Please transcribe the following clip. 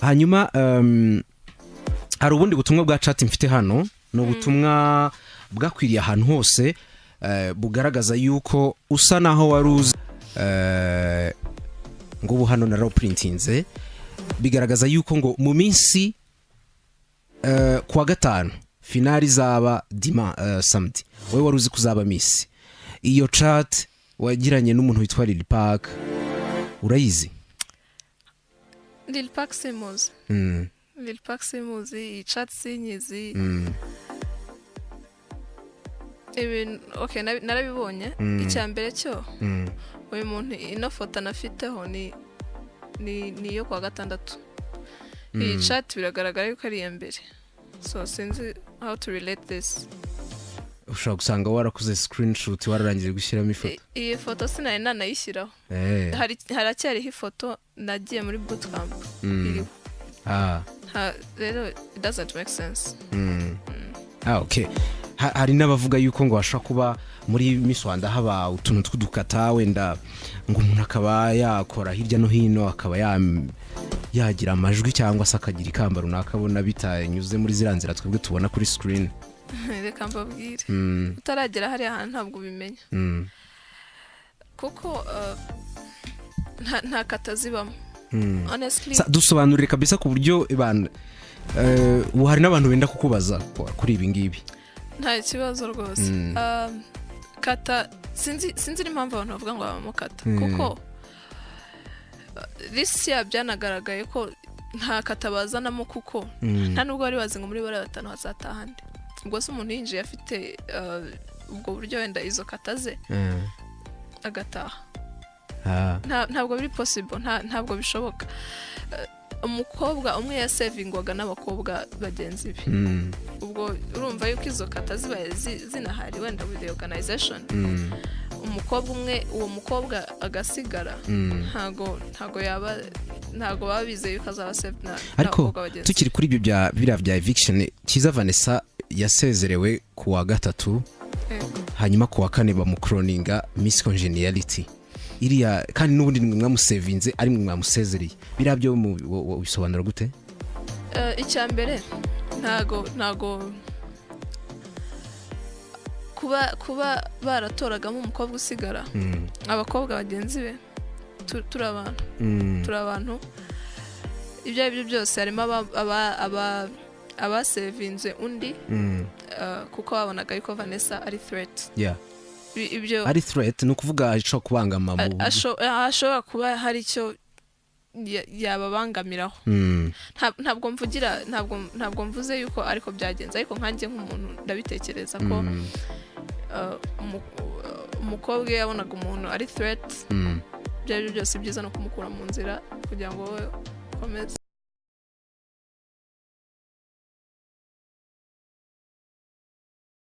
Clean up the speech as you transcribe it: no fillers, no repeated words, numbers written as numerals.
Hanyuma hari ubundi butumwa bwa chat mfite hano. Ni ubutumwa bwakwiriye ahantu hose, bugaragaza yuko usa naho wari uzi, ngo ubu hano narawuprintinze, bigaragaza yuko ngo mu minsi kuwa gatanu finale izaba dima samedi, wowe wari uzi ko uzaba Miss. Iyo chat wagiranye n'umuntu witwa Lil Park urayizi? Lil Park simuzi. Lil Park simuzi, iyi chat sinyizi. Ibintu, okay, narabibonye. Icya mbere cyo, uyu muntu, ino foto anafiteho ni iyo kuwa gatandatu. Iyi chat biragaragara yuko ari iya mbere, so sinzi how to relate this. Ushobora gusanga warakoze screenshot wararangije gushyiramo ifoto. Iyi foto sinari nanayishyiraho. Hari haracyariho ifoto nagiye muri bootcamp iriho. Rero it doesn't make sense. Ah, okay. Hari n'abavuga yuko ngo hashobora kuba muri Miss Rwanda haba utuntu tw'udukata, wenda ngo umuntu akaba yakora hirya no hino, akaba yagira amajwi cyangwa se akagira ikamba runaka abona bitanyuze muri ziriya nzira twebwe tubona kuri screen. Reka mbabwire, utaragera hariya hantu ntabwo ubimenya, kuko nta kata zibamo, honestly. Dusobanurire kabisa ku buryo ibana, ubu hari n'abantu benda kukubaza kuri ibi ngibi. Nta kibazo rwose. Kata sinzi n'impamvu abantu bavuga ngo habamo kata, kuko this year byanagaragaye ko nta kata bazanamo, kuko nta nubwo bari bazi ngo muri bariya batanu hazataha nde. Ubwo se umuntu yinjiye afite ubwo buryo, wenda izo kata ze, agataha? Ntabwo biri possible, ntabwo bishoboka. Umukobwa umwe yasevingwaga n'abakobwa bagenzi be. Ubwo urumva yuko izo kata zibaye zinahari, wenda with the organization, umukobwa umwe, uwo mukobwa agasigara, ntago yaba, ntago baba bizeye yuko azaba saved na Ariko n'abakobwa bagenzi be. Tukiri kuri ibyo bya biriya bya eviction, Cyiza Vanessa yasezerewe ku wa gatatu, hanyuma ku wa kane bamucrowninga Miss Congeniality. Iriya kandi n'ubundi nimwe mwamusevinze, ari mwe mwamusezereye. Biriya byo bisobanura gute? Icya mbere, ntago kuba baratoragamo umukobwa usigara, abakobwa bagenzi be, turi abantu, turi abantu. Ibyo ari byo byose, harimo abasevinze undi, kuko babonaga yuko Vanessa ari threat. Ibyo Ari threat ni ukuvuga ashobora kubangama mu ashobora kuba hari icyo yababangamiraho. Ntabwo mvugira, ntabwo mvuze yuko ariko byagenze, ariko nkanjye nk'umuntu ndabitekereza ko umukobwa iyo yabonaga umuntu ari threat, ibyo ari byo byose, byiza no kumukura mu nzira kugira ngo wowe ukomeze.